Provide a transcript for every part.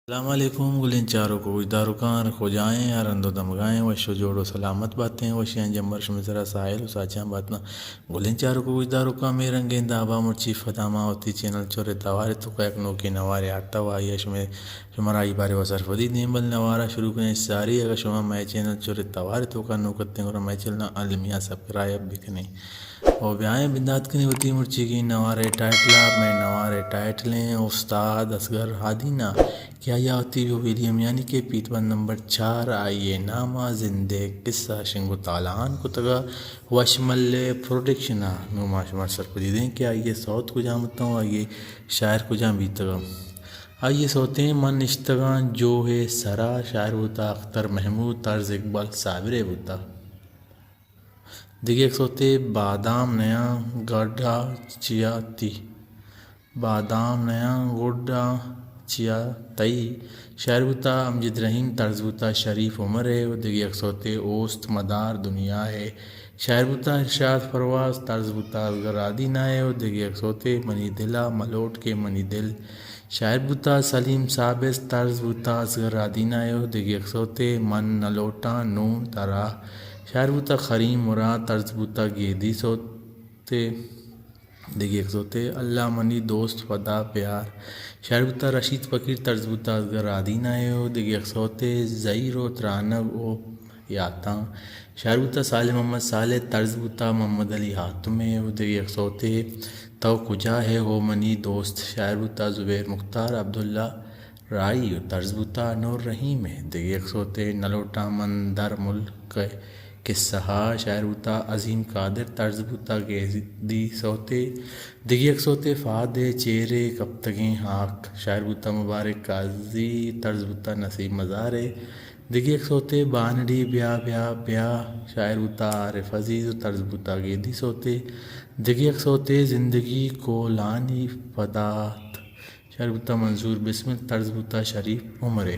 السلام علیکم گلیں چاروک و گوشداروکاں، ہر کجائیں، ہر ہند و دمگائیں، وش و جوڑ و سلامت باتیں، وشیاں جمبر شمے سرا ساحل و ساچاں باتناں۔ گلیں چاروک و گوشداروکاں، مے رنگیں دابا مرچی پدا ما وتی چینل چورے توارے توکا یک نوکیں نوارے آرتا و آئی ء شمے، شمارا آئی بارے و سرپدی دیں، بل نوارا شروع کنیں ساری۔ اگاں شما مئے چینل چورے توارے توکا نوک اتیں، گڑا مئے چینل المیاں سبسکرائب بکنیں۔ و بیائیں بندات کنیں وتی مرچیگیں نوارے ٹائٹل ء۔ مئے نوارے ٹائٹلیں استاد اصغر رادینہ کہ آئی ء وتی جو ویلیم یعنی کہ پیت بند نمبر چار، آئی ء نام ء زندے قصہ شنگ و تالان کتگ ء وش ملے پروڈکشن ء۔ نوں ما شمار سرپدی دیں کہ آئی ء سوت کجام اتاں و آئی ء شاعر کجام بیتگ۔ آئی ء سوتیں من نشتگاں جوہ ء سرا، شاعر بوتا اختر محمود، طرز اقبال صابر ء بوتا۔ دگہ یک سوتے بادام نیاں گڈا چیا تی، بادام نیاں گڈا چیا تئی۔ شاعر بوتا امجد رحیم، طرز بوتا شریف عمر ء۔ و دگہ یک سوتے اوست مدار دنیا ء۔ شاعر بوتا ارشاد پرواز، طرز بوتا اصغر رادینہ ء۔ و دگہ یک سوتے منی دل ء ملوٹ کہ منی دل۔ شاعر بوتا سلیم سابس، طرز بوتا اصغر رادینہ ء۔ و دگہ یک سوتے من نلوٹاں نوں ترا۔ شاعر بوتا کریم مراد، طرز بوتا گیدی سوتے۔ دگہ یک سوتے اللہ منی دوست پدا بیار۔ شاعر بوتا رشید فقیر، طرز بوتا اصغر رادینہ ء۔ و دگہ یک سوتے زہیر و ترانگ و یاتاں۔ شاعر بوتا صالح محمد صالح، طرز بوتا محمد علی حاتم ء۔ و دگہ یک سوتے تو کجا ہے ہو منی دوست۔ شاعر بوتا زبیر مختار عبداللہ رائی و طرز بوتا انور رحیم ء۔ دگہ یک سوتے نلوٹاں من در ملک ء قصہ ء۔ شاعر بوتا عظیم قادر، طرز بوتا گیدی سوتے۔ دگہ یک سوتے فہد ء چیر ء کپتگیں ہاک۔ شاعر بوتا مبارک قاضی، طرز بوتا نسیم مزار ء۔ دگہ یک سوتے بانڑی بیا بیا بیا۔ شاعر بوتا عارف عزیز و طرز بوتا گیدی سوتے۔ دگہ یک سوتے زندگی کولانی پدات۔ شاعر بوتا منظور بسمل، طرز بوتا شریف عمر ء۔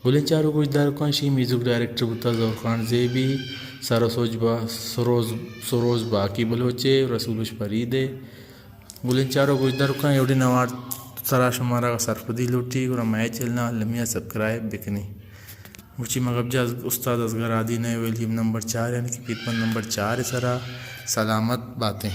گلیں چاروک و گوشداروکاں، شی میوزک ڈائریکٹر بوتا ظہور خان زیبی، سر و سوج با-، سروز، سروز باقی بلوچ ء، رسول بخش فرید ء۔ گلیں چاروک و گوشداروکاں، اے وڑیں نوار سرا شمارا سرپدی لوٹی، گڑا مئے چینل ء المی ء سبسکرائب بکنی۔ مرچی ما گپ جت استاد اصغر رادینہ ء ویلیم نمبر چار یعنی کہ پیت بند نمبر چار ء سرا۔ سلامت باتیں۔